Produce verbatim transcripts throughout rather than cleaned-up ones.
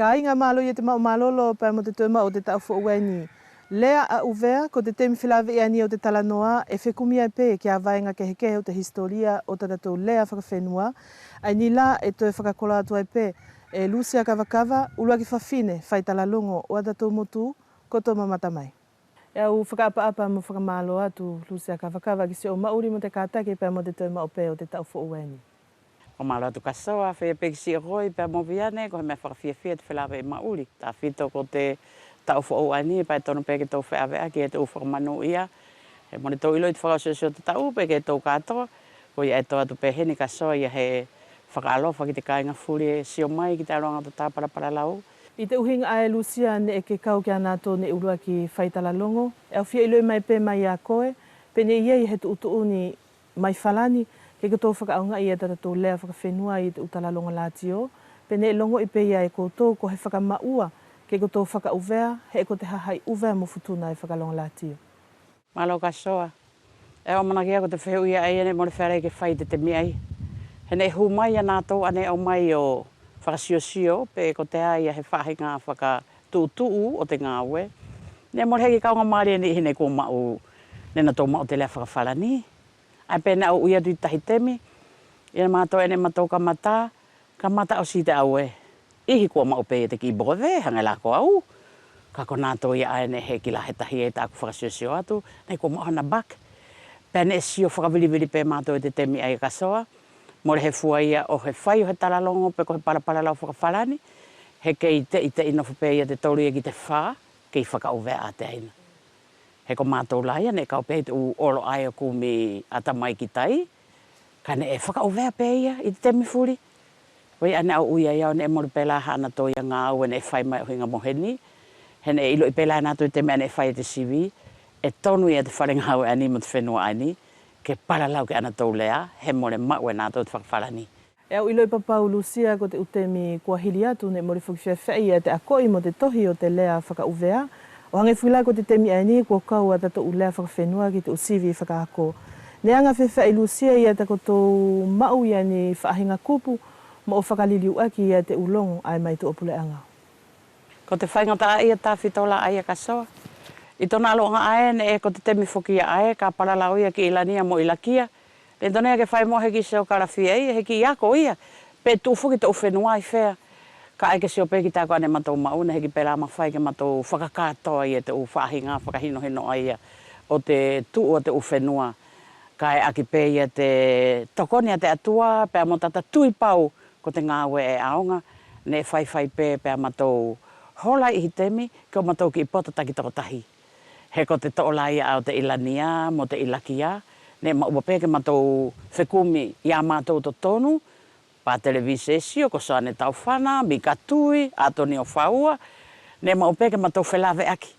Kāiga, mālō ia te maʻu mālōlō pea mo te toe maʻu ʻo te taʻu foʻou ʻaeni. Lea ʻa ʻUvea, ko te temi felāveʻi ʻaeni ʻo te talanoa ʻe fekumi ai pe ki ʻa vaega kehekehe ʻo te hisitolia ʻo tatatou lea fakafenua. ʻAeni lā ʻe toe fakakolo atu ai pe e Lusia Kavakava, ʻuluaki fafine fai talalogo ʻo ʻatatou motu, kotou mamata mai. ʻE au fakaʻapaʻapa mo fakamālō atu Lusia Kavakava ki siʻou maʻuli mo te kātaki pea mo te toe maʻu pe ʻo te taʻu foʻou ʻaeni. Ko mālō atu Kasoa, feia pe ki siʻokoe pea mo Viane, ko he meʻa fakafiafia te felāveʻi maʻuli. Tafito ko te taʻu foʻou ʻaeni, pea ʻe tonu pe ke tou feʻaveʻaki e te ʻu fakamanuʻia. He mole tou iloʻi te fakaʻosiʻosi ʻo te taʻu pe ke tou katoa, koia ʻe tō atu pe heni Kasoa ia he fakaʻalofa ki te kāiga fuli ʻe sio mai ki te ʻaluʻaga ʻo te tā palalau. ʻI te ʻuhiga ʻae Lusia neʻe ke kau kia nātou neʻe ʻuluaki fai talalogo, ʻe au fia iloʻi mai pe mai ia koe, pe neʻe ʻi ai he tuʻutuʻuni mai Falani, ke kotou fakaʻaogaʻi ia tatatou lea fakafenua ʻi te ʻu talalogo latio, pe neʻe logoʻi pe ia e koutou ko he fakamaʻua ke kotou fakaʻuvea, he ko te hahaʻi ʻUvea mo Futuna ʻe fakalogo latio. Mālō Kasoa. ʻE au ʻamanaki au ko te fehuʻi ʻaia neʻe mole feala ia ke fai ʻi te temi ʻaia. He neʻe hū mai ia nātou ʻae neʻe ʻomai ʻo fakasiosio pe kotea ia he faʻahiga fakatuʻutuʻu ʻo te gāue. Neʻe mole heʻeki kauga mālie ni ʻihi neʻe kua maʻu, neʻe natou maʻu te lea fakafalani. ʻAe pe neʻe au ui atu ʻi te tahi temi, ia mātou ʻae neʻe matou kamata, kamata ʻosi te ʻaue. ʻIhi kua maʻu pe ia te kiʻi brevet, hage la ko au. Kaʻe ko natou ia ʻae neʻe heʻeki la he tahi ʻe taku fakasiosio atu, neʻe kua maʻu hana bac. Pea neʻe sio fakavilivili pe mātou ʻi te temi ʻaia Kasoa. Mole he fua ia ʻo he fai ʻo he talalogo pe ko he palalau fakafalani. He kei teitei nofo pe ia te tolu ia ki te fā, kei fakaʻuvea ʻa te ʻaina. He ko mātou la ia neʻe kau pe ʻi te ʻu olo ʻae ʻo kumi ʻatamai ki tai, kaʻe neʻe fakaʻuvea pe ia ʻi te temi fuli. Koia ʻae neʻe au ui ai au neʻe mole pe la haʻanatou ia gāue neʻe fai mai ʻuhiga mo heni. He neʻe iloʻi pe la e natou ʻi te meʻa neʻe fai e te sivi, ʻe tonu ia te fale gāue ʻaeni mo te fenua ʻaeni ke palalau ki ʻanatou lea, he mole maʻu e natou te fakafalani. ʻE au iloʻi papau Lusia ko te ʻu temi kua hili atu neʻe mole foki feafeaʻi ia te akoʻi mo te tohi ʻo te lea fakaʻuvea. ʻO hage foki la ko te temi ʻaeni kua kau ʻatatou ʻu lea fakafenua ki te ʻu sivi fakaako. Neʻe aga feafeaʻi Lusia ia takotou maʻu ia ni faʻahiga kupu moʻo fakaliliuʻaki ia te ʻu logo ʻae mai tuʻa puleʻaga. Ko te faigataʻaʻia tafito la ʻaia Kasoa. ʻI tona ʻaluʻaga ʻae neʻe ko te temi foki ia ʻae ka palalau ia ki Ilania mo Ilakia. Neʻe tonu ia ke fai mo he kiʻi seokalafia ia, he kiʻi ako ia, pe tuʻu foki te ʻu fenua ʻi fea. Kaʻe ke sio pe ki te ako ʻae neʻe matou maʻu neʻe heʻeki pe la mafai ke matou fakakatoa ia te ʻu faʻahiga fakahinohino ʻaia ʻo te tuʻu ʻo te ʻu fenua. Kaʻe ʻaki pe ia te tokoni ʻa te ʻAtua pea mo tata tui pau ko te gāue ʻe ʻaoga, neʻe faifai pe pea matou hola ʻi ʻihi temi ke ʻo matou kiʻi poto takitokotahi. He ko te toʻo la ia ʻo te Ilania mo te Ilakia, neʻe maʻua pe ke matou fekumi ia matou totonu, pa televise sio ko Soane Taufana, Mika Tui, Atonio Faua, neʻe maʻu pe ke matou felaveʻaki.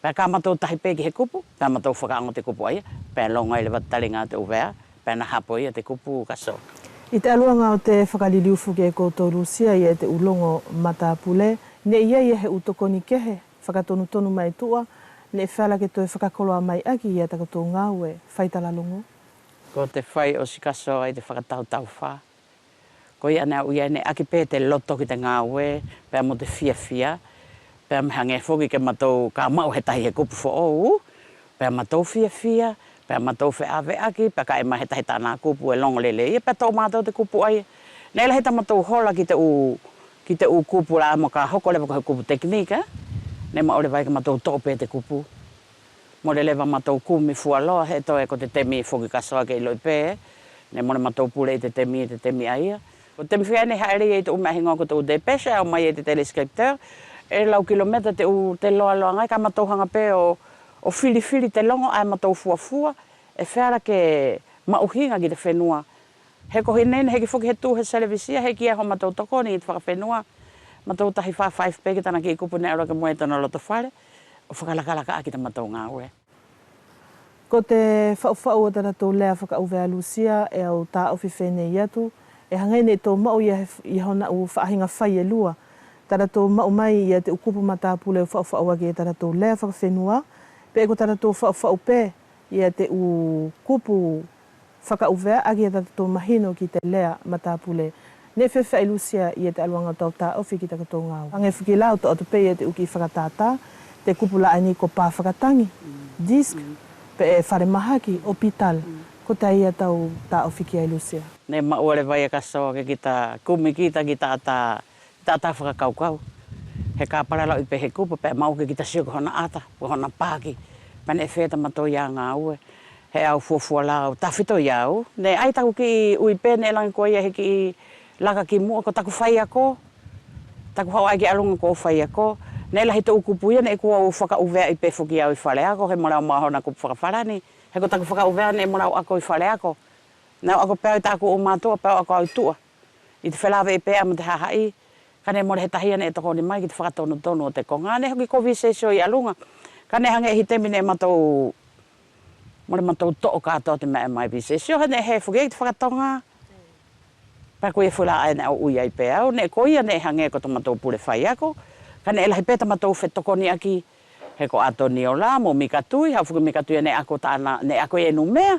Pea ka matou tahi pe ki he kupu, pea matou fakaʻaoga te kupu ʻaia, pea logo ai leva te taliga ʻo te ʻUvea, pea na hapo ia te kupu Kasoa. ʻI te ʻaluʻaga ʻo te fakaliliu foki e koutou Lusia ia te ʻu logo matapule, neʻe ʻi ai ia he ʻu tokoni kehe fakatonutonu mai tuʻa, neʻe feala ke toe fakakoloa mai ʻaki ia takotou gāue fai talalogo. Ko te fai ʻosi Kasoa ʻi te fakatautau fa. Koia ʻae neʻe au ui ai neʻe ʻaki pe te loto ki te gāue, pea mo te fiafia, pea mo hage foki ke matou ka maʻu he tahi he kupu foʻou, pea matou fiafia, pea matou feaveʻaki, pea ka ʻi ai he tahi tana kupu ʻe logo lelei ia, pea toʻo matou te kupu ʻaia. Neʻe lahi tamatou hola ki te ʻu, ki te ʻu kupu la mo ka hoko leva ko he kupu tekinika, neʻe maʻu leva ia ke matou toʻo pe te kupu. Mole leva matou kumi fualoa he toe ko te temi foki Kasoa ke iloʻi pe, neʻe mole matou pule ʻi te temi, ʻi te temi ʻaia. Ko te temi fea neʻe haʻele ia ʻi te ʻu meʻa higoa ko te ʻu dépêche, ʻe ʻomai ia ʻi te téléscripteur, ʻe lau kilometa te ʻu, te loaloaga, ka matou haga pe ʻo, ʻo filifili te logo ʻae matou fuafua, ʻe feala ke maʻuhiga ki te fenua. He ko heni neʻe heʻeki foki he tuʻu he selevisia, heʻeki ia ho matou tokoni ʻi te fakafenua. Matou tahi fafaifi pe ki tana kiʻi kupu neʻe alu ake mo ia ʻi tona loto fale, ʻo fakalakalaka ʻaki tamatou gāue. Ko te faʻufaʻu ʻo tatatou lea fakaʻuvea Lusia ʻe au taʻofi fenei atu, ʻe hage neʻe tou maʻu ia he, ia hona ʻu faʻahiga fai ʻe lua. Tatatou maʻu mai ia te ʻu kupu matapule ʻo faʻufaʻu ake ia tatatou lea fakafenua, peʻe ko tatatou faʻufaʻu pe ia te ʻu kupu fakaʻuvea ʻaki ia tatatou mahino ki te lea matapule. Neʻe feafeaʻi Lusia ia te ʻaluʻaga ʻo tau taʻofi ki takotou gaue? Hage foki la ʻo toʻo atu pe ia te ʻu kiʻi fakatātā, te kupu la ʻaeni ko pā fakatagi, disc, peʻe fale mahaki, hopitale. Kotea ia tau taʻofi ki ai Lusia? Neʻe maʻua leva ia Kasoa ke kita kumi kita ki taʻata, taʻata fakakaukau. He ka palalau ʻi pe he kupu peʻe maʻua ke kita sio ki hona ʻata, ki hona paki. Pea neʻe feia tamatou ia gaue. He au fuafua la au, tafito ia au. Neʻe ʻai taku kiʻi ui pe neʻe lagi koia he kiʻi laka ki muʻa ko taku faiako. Taku haʻu ʻaia ki ʻaluʻaga ko faiako. Neʻe lahi te ʻu kupu ia neʻe kua au fakaʻuveaʻi pe foki au ʻi fale ako, he mole au maʻu hona kupu fakafalani. He ko taku fakaʻuvea neʻe mole au ako ʻi fale ako. Neʻe au ako pe au ʻi taku ʻu matuʻa, peʻe au ako au ʻi tuʻa. ʻI te felaveʻi pe ʻa mo te hahaʻi, kaʻe neʻe mole he tahi ia neʻe tokoni mai ki te fakatonutonu ʻo te koga, neʻe hoki ko Visesio ʻi ʻaluʻaga. Kaʻe neʻe hage ʻi he temi neʻe matou, mole matou toʻo katoa te meʻa mai Visesio, he neʻe he foki ia ki te fakatoga. Pea ko ia foki la ʻae neʻe au ui ai pe au, neʻe ko ia neʻe hage ko tamatou pule faiako, kaʻe neʻe lahi pe tamatou fetokoniʻaki, he ko Atonio la mo Mikatui, haʻu foki Mikatui ia neʻe ako taʻana, neʻe ako ia ʻi Numea.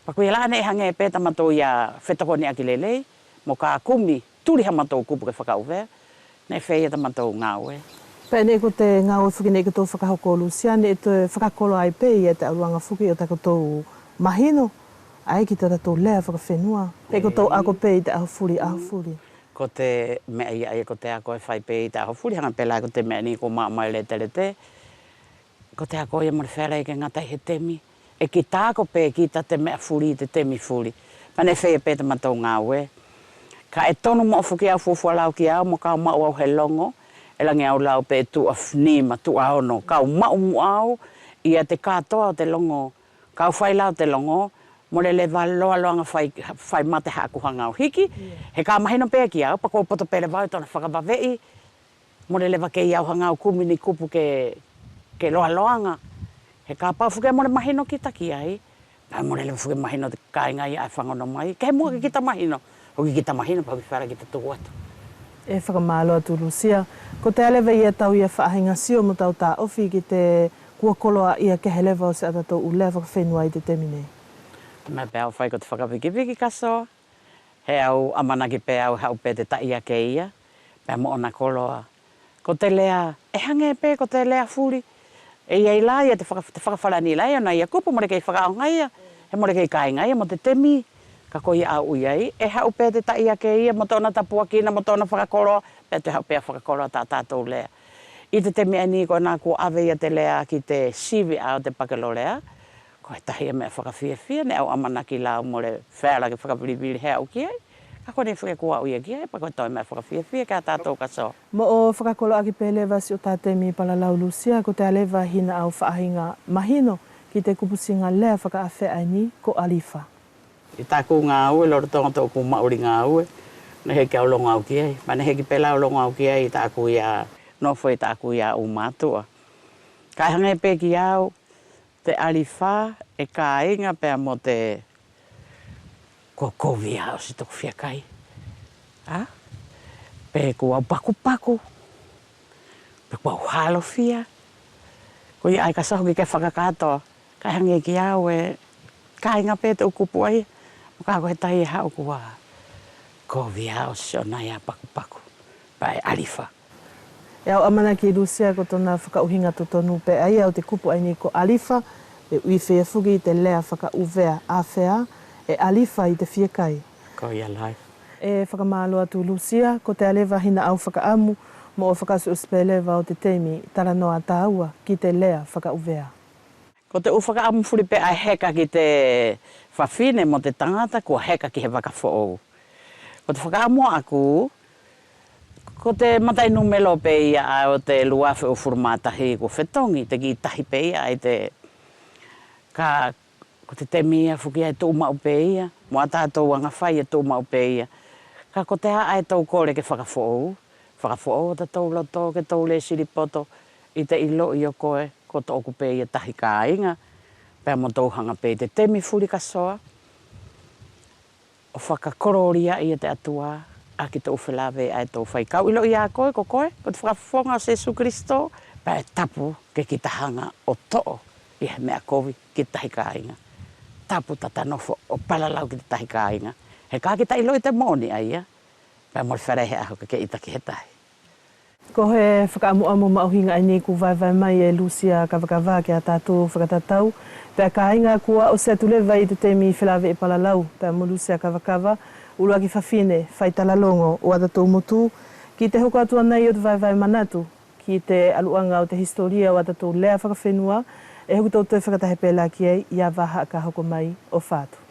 Pea ko ia la neʻe hage pe tamatou ia fetokoniʻaki lelei, mo ka kumi tuli hamatou kupu ke fakaʻuvea, neʻe feia tamatou gaue. Peʻe neʻe ko te gaue foki neʻe kotou fakahoko Lusia, neʻe toe fakakolo ai pe ia te ʻaluʻaga foki ʻo takotou mahino, ʻae ki tatatou lea fakafenua. Neʻe kotou ako pe ʻi te ʻaho fuli, ʻaho fuli. Ko te meʻa ia, ia ko te ako ʻe fai pe ʻi te ʻaho fuli, hage pe la ko te meʻa ni ko maʻu mai letelete. Ko te ako ia mole feala ia ke gata ʻi he temi. ʻE kita ako pe kita te meʻa fuli ʻi te temi fuli. Pea neʻe feia pe tamatou gaue. Kaʻe tonu moʻo foki au fuafua lau kia au mo ka maʻu au he logo. ʻE lagi au lau pe tuʻa nima, tuʻa ono. Kau maʻu muʻa au ia te katoa ʻo te logo. Kau fai lau te logo. Mole leva loaloaga fai, fai mate haku haga ʻo hiki. He ka mahino pe kia au, pea kua poto pe leva au ʻi tona fakavaveʻi. Mole leva kei au haga ʻo kumi ni kupu ke, ke loaloaga. He kapau foki ʻe mole mahino kita ki ai. Pea mole leva foki mahino te kaiga ia ʻae fagono mai. Ke muʻa ke kita mahino. Hoki kita mahino pea hoki feala kita tuku atu. ʻE fakamalo atu Lusia. Kotea leva ia tau ia faʻahiga sio mo tau taʻofi ki te kua koloa ia kehe leva ʻo siʻatatou ʻu lea fakafenua ʻi te temi nei? Te meʻa pe au fai ko te fakavikiviki Kasoa. He au ʻamanaki pe au haʻu pe te taʻiake ia, pea mo ʻona koloa. Ko te lea, ʻe hage pe ko te lea fuli. ʻE ʻi ai la ia te faka-, te fakafalani la ia ʻona ia kupu mole kei fakaʻaoga ia, he mole kei kaiga ia mo te temi. Kaʻe ko ia au ui ai, ʻe haʻu pe te taʻiake ia mo tona tapuakina mo tona fakakoloa, pea toe haʻu pe ʻo fakakoloa tatatou lea. ʻI te temi ʻaeni ko ʻena kua ʻave ia te lea ki te sivi ʻo te pakelolea. Ko he tahi ia meʻa fakafiafia, neʻe au ʻamanaki la au mole feala ke fakavilivili he au ki ai. Kaʻe ko ʻeni foki kua au ia ki ai, pea ko he toe meʻa fakafiafia kia tatou Kasoa. Moʻo fakakoloaʻaki pe leva siʻo ta temi palalau Lusia, kotea leva hina ʻau faʻahiga mahino ki te kupusiga lea fakaʻafea ʻaeni ko ʻalifa. ʻI taku gaue lolotoga toku maʻuli gaue, neʻe heʻeki au logo au ki ai, pea neʻe heʻeki pe la au logo au ki ai ʻi taku ia nofo ʻi taku ia ʻu matuʻa. Kaʻe hage pe kia au, te ʻalifa ʻe kaiga pea mo te, kua kovi ia ʻosi toku fiakai. A? Pe kua au pakupaku. Pe kua au halofia. Ko ia ʻae Kasoa hoki ke fakakatoa. Kaʻe hage kia au ʻe kaiga pe te ʻu kupu ʻaia. Mo ka ko he tahi ʻe haʻu kua kovi ia ʻosi ʻona ia pakupaku. Pea ʻe ʻalifa. ʻE au ʻamanaki Lusia ko tona fakaʻuhiga totonu pe ʻaia ʻo te kupu ʻaeni ko ʻalifa, ʻe ui feia foki ʻi te lea fakaʻuvea ʻafea ʻe ʻalifa ʻi te fiakai. Ko ia leva. ʻE fakamalo atu Lusia, kotea leva hina ʻau fakaʻamu moʻo fakaʻosiʻosi pe leva ʻo te temi talanoa taua ki te lea fakaʻuvea? Ko te ʻu fakaʻamu fuli pe ʻae heka ki te fafine mo te tagata kua heka ki he vaka foʻou. Ko te fakaʻamu ʻaʻaku, ko te mataʻi numelo pe ia ʻo te lua afe uafulu ma tahi kua fetogi, te kiʻi tahi pe ia ʻae te, kaʻe ko te temi ia foki ʻae tuʻumaʻu pe ia, mo ʻatatou aga fai ʻe tuʻumaʻu pe ia. Kaʻe kotea ʻae tou kole ke fakafoʻou, fakafoʻou ʻatatou loto ke tou lesili poto ʻi te iloʻi ʻo koe ko toku pe ia tahi kaiga, pea mo tou haga pe ʻi te temi fuli Kasoa ʻo fakakololiaʻi ia te ʻAtua ʻaki tou felave ʻae tou fai. Kau iloʻi ia koe ko koe ko te fakafofoga ʻo Sesu Kilisito, pea ʻe tapu ke kita haga ʻo toʻo ia he meʻa kovi ki te tahi kaiga. Tapu tata nofo ʻo palalau ki te tahi kaiga. He ka kita iloʻi te moʻoni ʻaia, Pea mole feala he ʻaho ka ke ʻita ki he tahi. Ko he fakaʻamuʻamu maʻuhiga ʻaeni kua vaevae mai e Lusia Kavakava kia tatou fakatatau. Pea kaiga kua ʻosi atu leva ʻi te temi felaveʻi palalau pea mo Lusia Kavakava, ʻuluaki fafine fai talalogo ʻo ʻatatou motu, ki te hoko atu anai ʻo te vaevae manatu ki te ʻaluʻaga ʻo te hisitolia ʻo ʻatatou lea fakafenua. ʻE hoki tou toe fakatahi pela ki ai ia vaha ka hoko mai. ʻOfa atu.